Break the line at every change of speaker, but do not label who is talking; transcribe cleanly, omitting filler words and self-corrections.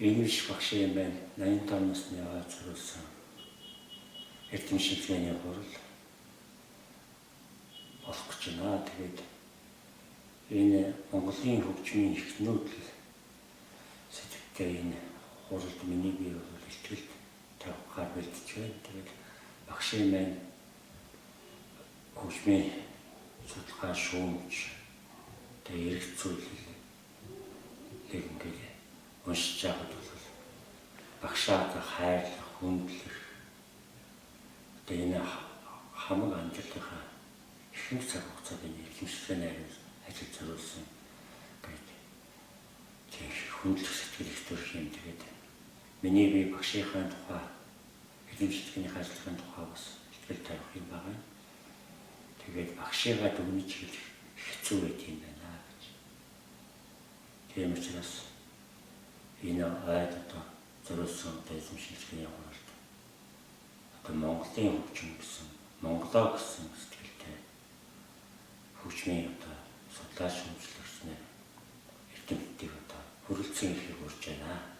Энэ биш багш юм байна. 85 насны аваа зориулсан эрдэм шинжилгээний хурал болох гэж байна. Тэгээд энэ Монголын хөгжмийн их нүүдэл сэдвтэй энэ хуралд миний бие бол ихтгэлд тавихаар бэлдэж байна. Тэгээд багшийн маань хөгжмийн судалгаа шүүмж тэгээд эргэцүүлэл ингээд уншиж байхад бол багшаа одоо хайрлах, хүндлэх одоо энэ хамаг амьдралынхаа ихэнх цаг хугацааг энэ эрхэмшигтэй ажил зориулсан гэдэг тийм хүндлэх сэтгэл их төрх юм. Тэгээд миний би багшийнхаа тухай эрхэмшигтний ажлын тухай бас ихтгэл тавих юм байна. Тэгээд багшигаа дүгнэж хэлэх хэцүү байт юм байна гэж. Тийм учраас энэ айд одоо зориулсан эрдэм шинжилгээний хуралд одоо Монголын хөгжим гэсэн, Монголоо гэсэн сэтгэлтэй хөгжмийн одоо судлаач шүүмжлэгчнэр эрдэмтдийг одоо хүрэлцэн ирэхийг урьж байна.